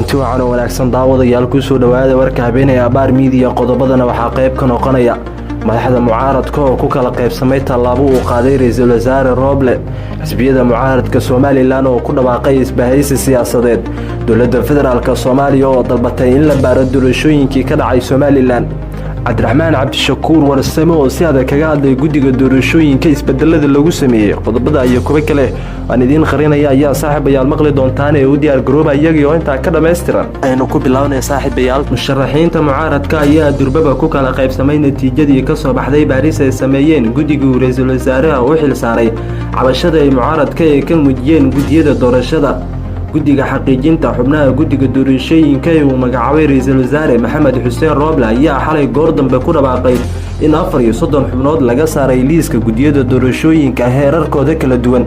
Kulanti wacan oo wanaagsan, daawadayaal. Kusoo dhowaada warka habeenaya Abaar Miidiya. Qodobadana waxaa qayb ka noqonaya madaxda mucaaradka oo ku kala qaybsamay tallaabo uu qaaday Ra-iisul Wasaare Rooble, xisbiyada mucaaradka Somaliland oo ku dhawaaqay isbahaysi siyaasadeed, dowladda federaalka Soomaaliya oo dalbatay in la baaro doorashooyinkii ka dhacay Somaliland, Cabdiraxmaan Cabdishakuur Warsame oo si adag kaga hadlay guddiga doorashooyinka isbedelada lagu sameeyey. Qodobada iyo kuwo kale waan idiin qarinaya ayaa, saaxiibayaal, maqli doontaan ee u diyaar garooba iyagii oo intaa ka dhammaystiran. Aynu ku bilownay, saaxiibayaal. Musharaxiinta mucaaradka ayaa durbaba ku kala qaybsamay natiijadii ka soo baxday baaris ay sameeyeen guddigii uu ra-iisul wasaaraha u xil saaray cabashada ay mucaaradka ay ka muujiyeen guddiyada doorashada. Guddiga xaqiijinta xubnaha guddiga doorashooyinka ee uu magacaabay Ra-iisul Wasaare Maxamed Xuseen Rooble ayaa xalay goor dambe ku dhawaaqay in 34 xubnood laga saaray liiska guddiyada doorashooyinka heerarkooda kala duwan.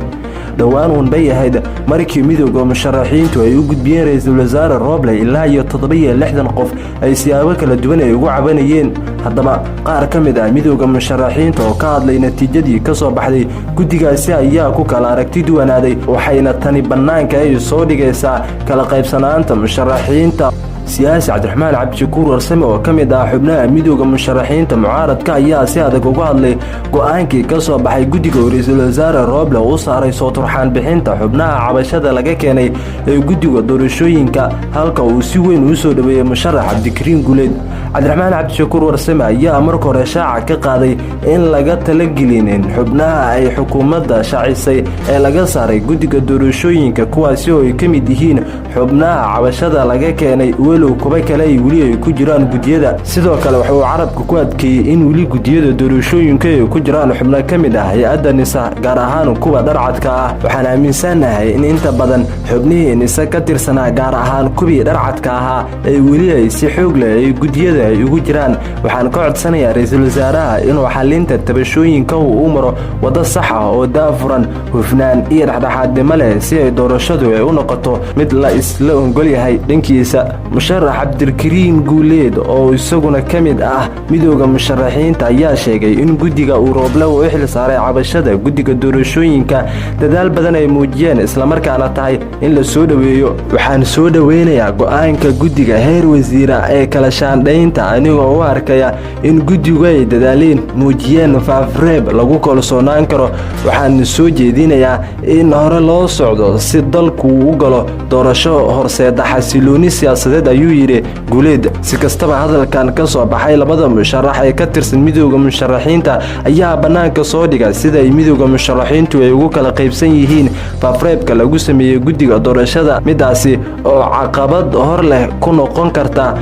Dhowaan uun bay ahayd markii Midooda Musharaxiintu ay u gudbiyeen Ra-iisul Wasaare Rooble ilaa iyo 67 qof ay siyaabo kala duwan ay ugu cabanayeen. Haddaba, qaar ka mid ah Midooda Musharaxiinta oo ka hadlay natiijadii ka soo baxday guddigaasi ayaa ku kala aragti duwanaaday, waxayna tani bannaanka ay soo dhigaysaa kala qaybsanaanta musharaxiinta. Siyaasi Cabdiraxmaan Cabdishakuur Warsame oo ka mid ah xubnaha Midooda Musharaxiinta mucaaradka ayaa si adag uga hadlay go-aankii ka soo baxay guddiga uu Ra-iisul Wasaare Rooble u saaray soo turxaan bixinta xubnaha cabashada laga keenay ee guddiga doorashooyinka, halka uu si weyn uu soo dhoweeyey musharax Cabdikariin Guuleed. Cabdiraxmaan Cabdishakuur Warsame ayaa marka hore shaaca ka qaaday in laga talagelinin xubnaha ay xukuumadda shaacisay ee laga saaray guddiga doorashooyinka, kuwaasi oo ay ka mid yihiin xubnaha cabashada laga keenay, walow kuba kale ay weli ay ku jiraan guddiyada. Sidoo kale waxa uu carabka ku adkeeyey in weli guddiyada doorashooyinka ay ku jiraan xubno ka mid ah hay-adda NISA, gaar ahaan kuwa dharcadka ah. "Waxaan aaminsannahay in inta badan xubnihii NISA ka tirsanaa, gaar ahaan kuwii dharcadka ahaa, ay weli ay si xoog leh ay guddiyada ay ugu jiraan. Waxaan ka codsanayaa Ra-iisul Wasaaraha inuu xalinta tabashooyinka uu u maro waddo sax ah oo daafuran, hufnaan iyo dhexdhexaadnimo leh, si ay doorashadu ay u noqoto mid la isla ogol yahay." Dhankiisa, musharax Cabdikariin Guuleed oo isaguna ka mid ah Midooda Musharaxiinta ayaa sheegay in guddiga uu Rooble u xil saaray cabashada guddiga doorashooyinka dadaal badan ay muujiyeen, islamarkaana tahay in la soo dhoweeyo. "Waxaan soo dhoweynayaa go-aanka guddiga heer wasiira ee kala shaandhaynta, anigoo u arkaya in guddigu ay dadaaleen, muujiyeen faafreeb lagu kalsoonaan karo. Waxaan soo jeedinayaa in hore loo socdo si dalku u galo doorasho horseeda xasilooni siyaasadeed," ayuu yidhi Guuleed. Si kastaba, hadalkan ka soo baxay labada musharax ee ka tirsan Midooda Musharaxiinta ayaa bannaanka soo dhiga sida ay Midooda Musharaxiintu ay ugu kala qaybsan yihiin faafreebka lagu sameeyey guddiga doorashada, midaasi oo caqabad hor leh ku noqon karta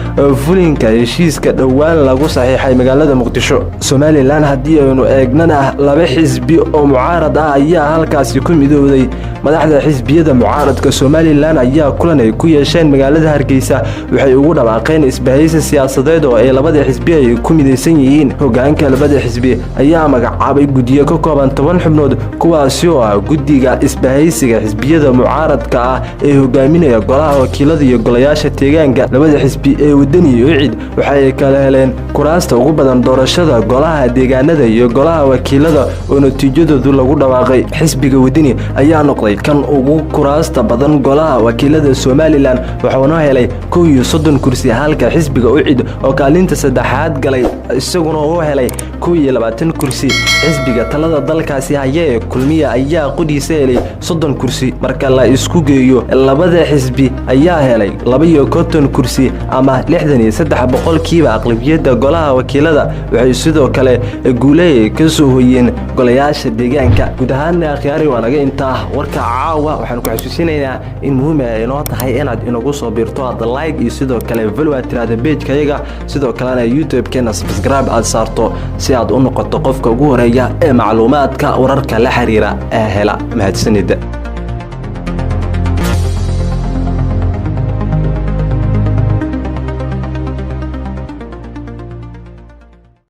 fulinka heshiiska dhowaan lagu saxiixay magaalada Muqdisho. Somaliland haddii aynu eegnana, laba xisbi oo mucaarad ah ayaa halkaasi ku midooday. Madaxda xisbiyada mucaaradka Somaliland ayaa kulan ay ku yeesheen magaalada Hargeysa waxay ugu dhawaaqeen isbahaysi siyaasadeed oo ay labada xisbi ay ku midaysan yihiin. Hogaanka labada xisbi ayaa magacaabay guddiyo ka kooban 10 xubnood, kuwaasi oo ah guddiga isbahaysiga xisbiyada mucaaradka ah ee hogaaminaya golaha wakiilada iyo golayaasha deegaanka. Labada xisbi ee Wadani iyo UCID waxay kala heleen kuraasta ugu badan doorashada golaha deegaanada iyo golaha wakiilada oo natiijadoodu lagu dhawaaqay. Xisbiga Wadani ayaa noqday kan ugu kuraasta badan golaha wakiilada Somaliland, wuxuuna helay 31 kursi, halka xisbiga UCID oo kaalinta saddexaad galay isaguna uu helay 21 kursi. Xisbiga talada dalkaasi haya ee Kulmiya ayaa qudhiisa helay 30 kursi. Marka la isku geeyo, labada xisbi ayaa helay 52 kursi ama 63% aqlabiyadda golaha wakiilada. Waxay sidoo kale guuley ka soo hoyeen golayaasha deegaanka. Guud ahaana, akhyaari, waa naga intaa warka caawa. Waxaanu ku xasuusinaynaa in muhiim ay inoo tahay inaad inagu soo biirto, aad like iyo sidoo kale follow aad tiraahda page-kayaga, sidoo kalena YouTube-keena subscribe aad saarto, si aad u noqoto qofka ugu horeeya ee macluumaadka wararka la xiriira ee hela. Mahadsanida.